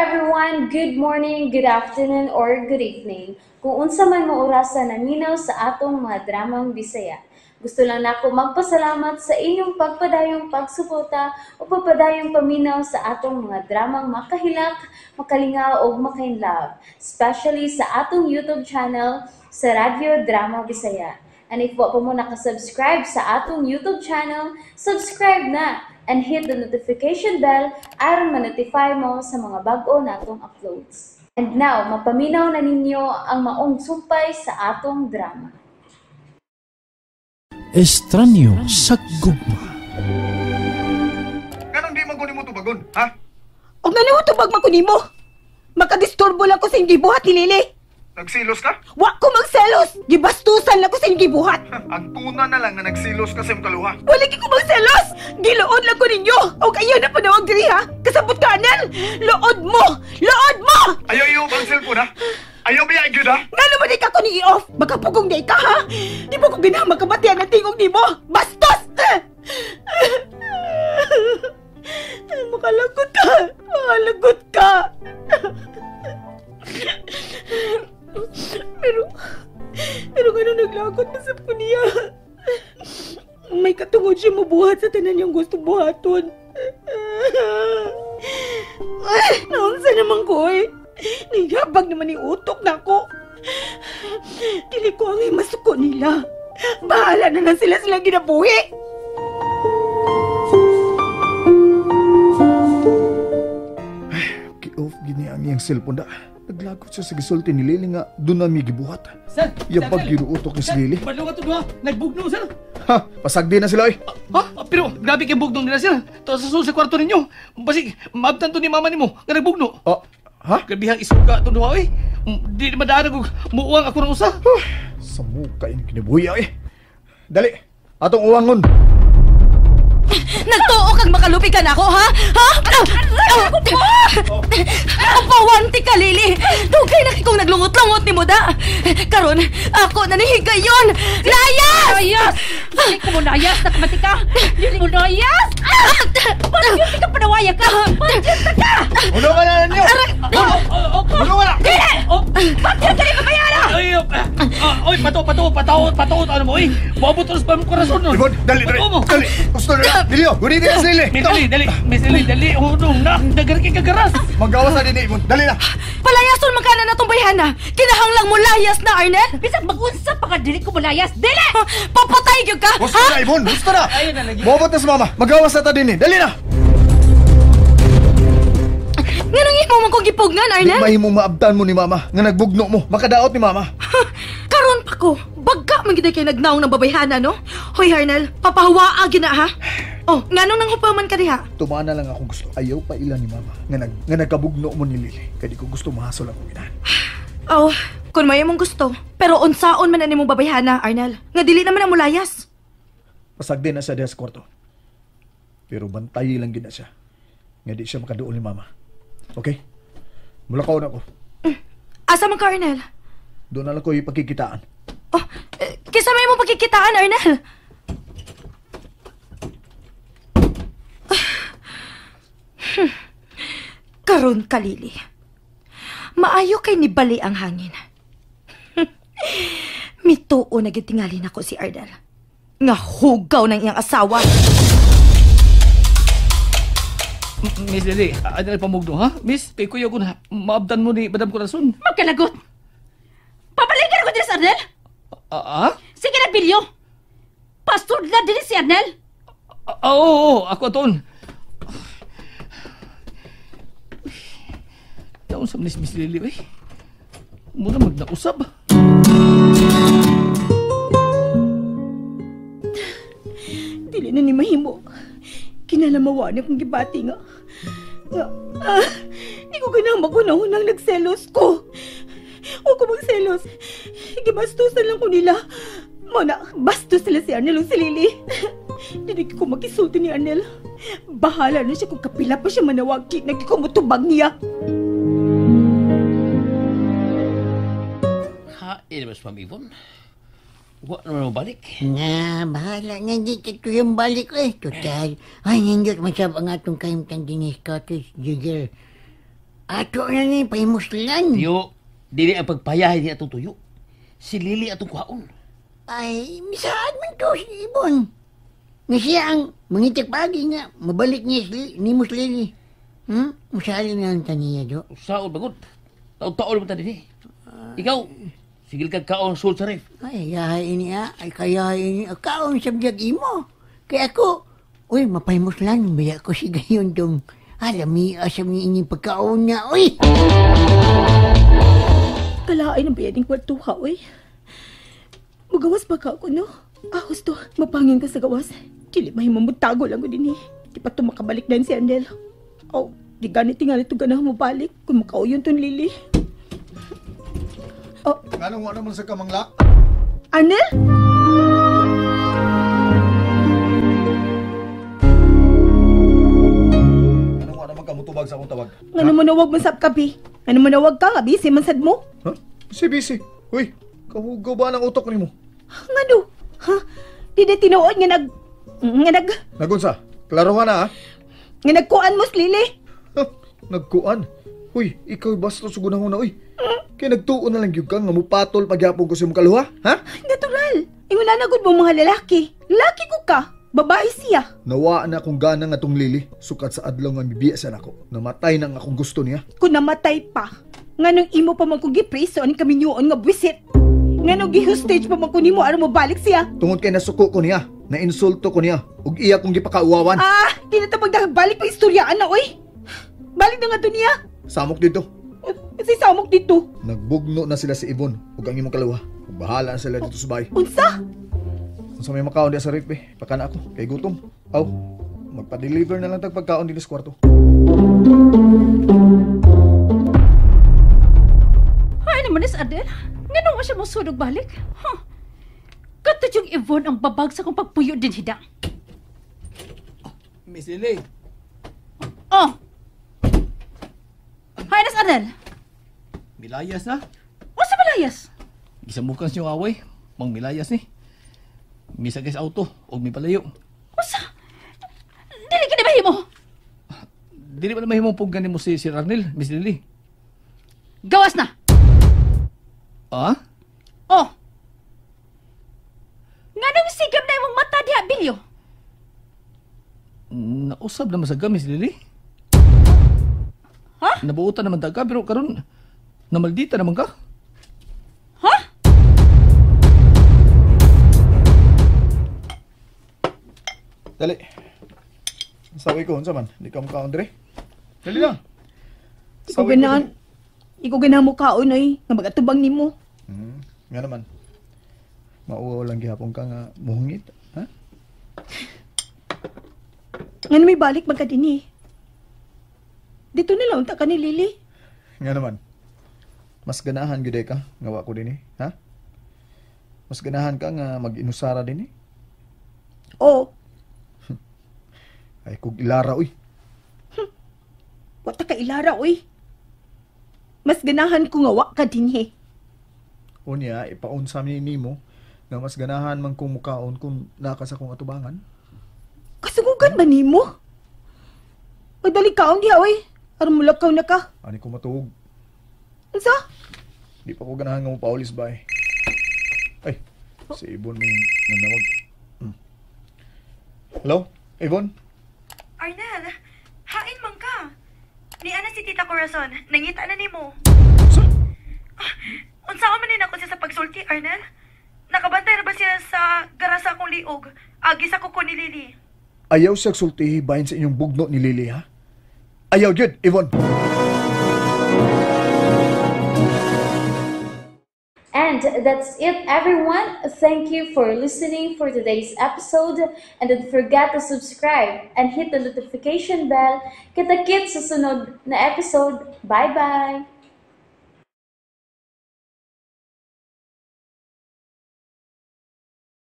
Everyone! Good morning, good afternoon, or good evening. Kung unsa man mo orasa naminaw sa atong mga dramang Bisaya. Gusto lang nako magpasalamat sa inyong pagpadayong pagsuporta o pagpadayong paminaw sa atong mga dramang makahilak, makalingaw o makainlove, especially sa atong YouTube channel sa Radyo Drama Bisaya. And if wa pa mo nakasubscribe sa atong YouTube channel, subscribe na and hit the notification bell aron ma-notify mo sa mga bag-o natong uploads. And now, mapaminaw na ninyo ang maong sumpay sa atong drama. Estranyo sa gugma. Ganong di man ko nimo tubagon, ha? Og naniwo tubag man ko nimo. Makadisturbo lang ko sa inyong gibuhat ni Lily. Nagsilos ka? Wa ko magselos. Gibastusan lang ko sa inyong gibuhat. Ang tuna na lang na nagsilos ka sa imong kaluha. Wala gyud ko magselos. Giluod lang ko ninyo. Og ayaw na panawag diri ha. Kasabot ka anal. Lood mo. Lood mo. Ayaw iyo ang cellphone ha. Ayaw biya gyud ha. Ngano man di ka ko ni i-off? Makapugong di ka ha. Di mo ko ganahan magkabatian ang tingog nimo. Bastos! Makalagot ka. Makalagot ka. Pero gano'n naglagot na sa ko niya. May katungod siya mabuhat sa tanan niyang gusto buhaton. Naunsa naman ko eh. Niyabag naman ni utok na ako. Dili ko ang masuko nila. Bahala na lang sila silang ginabuhi. Ay, ki-off gini ang iyang cellphone da. Naglagot siya sa gisulti ni Lily nga doon na may gibuhat. Sir! Yabag ginuutok ni si Lily. Badlo ka to ha? Nagbugno, sir! Ha? Pasagdi na sila eh! Ha? Pero grabe kay bugno nila, sir! To sa sul sa kwarto ninyo! Basig, maabtan to ni mama nimo nga nagbugno! Oh, ha? Grabihang isuga to duha eh! Di madaan og muwang ako ng usa! Sa muka ini kinibuhi eh! Dali! Atong uwangon! Nagtuo kang makalupi ka na ako, ha? Ha? Pawanti ka, Lily! Dugay na kong naglungot-lungot ni mo da! Karon, ako na nihigayon! Layas! Layas! Dili ko mo layas! Nakamati ka! Dili mo layas! Bakit ka panawaya ka? Bakit ka? Ulo ka na ninyo! Ulo ka na! Dili! Bakit ka rin mabayara? Ay, oy, pato, ano mo, eh? Maabot ulos pa mong korason nun. Ibon, dali, dali, dali. Gusto na, dali, oh. Guni din si Lily. Dali, Miss Lily, dali. Hunong na, dagar kay kagaras. Magawas na din, Ibon, dali na. Palayason man ka na natong bayhana. Kinahanglang mo layas na, Arnel. Bisag mag-unsa pa ka, dili ko mo layas. Dili! Papatay gyud ka, Gusto na, Ibon, gusto na. Maabot na si Mama, magawas na ta din, eh. Dali na. Nganong imo man kong gipugnan, Arnel? Di mahimong maabtan mo ni Mama, nga nagbugno mo, makadaot ni Mama. Karon pa ko, bagka man gid kay nagnaong ng babayhana, no? Hoy, Arnel, papahawaa gyud na, ha? Oh, nganong nang hupaman ka diha? Tumana lang akong gusto. Ayaw pa ila ni Mama, nga nagkabugno mo ni Lily. Kaya di ko gusto mahasol akong inahan. Oh, kun may imong gusto. Pero unsaon man ani mong babayhana, Arnel? Nga dili naman ang mulayas. Pasagdi na siya diha sa kwarto. Pero bantayi lang gid na siya. Nga di siya makaduol ni Mama. Okay? Mulakaw na ko. Asa man ka, Arnel? Doon na lang ko ipagkikitaan. Oh, kisa may mo pagkikitaan, Arnel? Karon ka, Lily. Maayo kay nibali ang hangin. Mituo na gitingalin ako si Arnel. Nga hugaw ng iyang asawa. Miss Lily, ano na pamugno, ha? Miss, kay kuya ko na, maabdan mo ni Madam Corazon. Magkalagot! Pabalikan ako din si Arnel! Ah? Sige na, Bilyo! Pastor na din si Arnel! Oo, ako atoon. Naon sa Miss Lily, eh. Muna magnausab. Dili na ni mahimo. Kinalamawa niya kung gibati nga. Di ko ganang magunahunang nagselos ko. Huwag ko magselos. Gibastusan lang ko nila. Muna, bastos sila si Arnel o si Lily. Hindi ko makisulti ni Arnel. Bahala na siya kung kapila pa siya manawag. Nagki ko mutubag niya. Ha, mas Ma'am Yvonne. Wa naman mabalik. Na, bahala na. Hindi ito yung balik eh. Total. Ay, nindot masab ang atong kahimtang dinis Scottish Jigger. Ato na ni pahimuslan. Tiyo, dili ang pagpayahay ni atong tuyo. Si Lily atong kuhaon. Ay, misaad man to si Ibon. Nga siya ang mangitik pagi nga, mabalik niya si, ni mo si Lily. Musali na ang taniya, do. Saon bagod. Taon-taon mo ta dinhi. Ikaw, sigil kag kaon sul sa ref. Ay, yahay ini ah. Ay, kaya ini. Kaon sa biyag imo. Kaya ako, uy, mapahimuslan. Baya ko si gayon dong. Alami, asam ni inyong pagkaon niya, uy! Kalaay ng bayading kwartuha, uy. Mugawas ba ka ako, no? Ah, gusto, mapangin ka sa gawas. Dili mahimong mutago lang ko din eh. Di pa to makabalik na si Arnel. Oh, di ganit tingali to ganahan mo balik kung makauyon ton Lily. Oh. Anong wala naman sa kamangla? Arnel? Anong wala naman ka mutubag sa akong tawag? Ano mo nawag man sab kabi? Ano mo nawag ka? Busy man sad mo? Ha? Busy, busy. Uy, kahugaw ba ng utok nimo? Ngano? Ha? Di na tinuod nga nag... Nga nag... Nagunsa? Klaruhan na, ha? Nga nagkuan mo, Lily? Ha? Nagkuan? Uy, ikaw bastos gunahon na, uy. Kaya nagtuon na lang yun ka nga mupatol pagyapon ko sa imong kaluha, ha? Natural. Ingon na nagod mo mga lalaki. Lalaki ko ka. Babae siya. Nawa na akong gana nga tong Lily. Sukat sa adlaw nga mibiya sa nako. Namatay na nga akong gusto niya. Kung namatay pa, nganong imo pa man kong gipreso ang kaminyuon nga buwisit. Nganong gi-hostage pa man ko nimo aron mobalik siya. Tungod kay nasuko ko niya, nainsulto ko niya, ug iya kong gipakauwawan. Ah, di na ta balik pa istoryaan na, oy. Balik na nga to niya. Samok dito. Kasi samok dito. Nagbugno na sila si Yvonne ug ang imong kaluha. Ug bahala na sila dito sa bahay. Unsa? Unsa may makaon diya sa ref, eh. Pakana ako kay gutom. Aw, magpa-deliver na lang tag pagkaon dinhi sa kwarto. Hay naman ni Adel. Nganong wa siya mosunog balik? Huh. Kato yung Yvonne ang babag sa kong pagpuyo din hida. Miss Lily. Oh. Hay nas Adel. Milayas na. Unsa malayas? Gisamukan siyo away. Mang milayas ni. Misagay sa auto og mipalayo. Unsa? Dili gid mahimo. Dili ba na mahimo puggan nimo si Sir Arnel, Miss Lily? Gawas na. Ah? Oh. Nganong sigam na imong mata diha, Bilyo? Nausab naman sa ga, Miss Lily. Ha? Nabuotan naman ta ka, pero karon namaldita naman ka. Ha? Dali. Sawi ko, unsa man? Di ka mukaon dire. Dali lang. Di ko ganahan. Di ko ganahan mo kaon, oy. Nga magatubang nimo. Nga naman. Mauwaw lang gihapon ka nga muhungit, ha? Nga may balik man ka din eh. Dito na lang unta ka ni Lily. Nga naman. Mas ganahan gyud ka nga wa ko dinhi, ha? Mas ganahan ka nga mag-inusara dinhi? Oo. Ay kog ilara uy. Wa ta ka ilara uy. Mas ganahan ko nga wa ka dinhi. Unya ipaunsa mi nimo nga mas ganahan man kong mukaon kung naka sa kong atubangan. Kasugugan ba nimo? Uy, dali kaon diha uy. Aron mulakaw na ka. Ani ko matuog. Unsa? Di pa ko ganahan nga mopaulis ba eh. Ay, si Yvonne may nanawag. Hello, Yvonne? Arnel, hain man ka. Ni ana si Tita Corazon, nangita na nimo. Unsa? Unsa man ni nako siya sa pagsulti, Arnel? Nakabantay ra ba siya sa garasa akong liog? Agi sa kuko ni Lily. Ayaw siya sultihi bahin sa inyong bugno ni Lily, ha? Ayaw gyud, Yvonne. And that's it, everyone. Thank you for listening for today's episode. And don't forget to subscribe and hit the notification bell. Kita-kits sa sunod na episode. Bye-bye!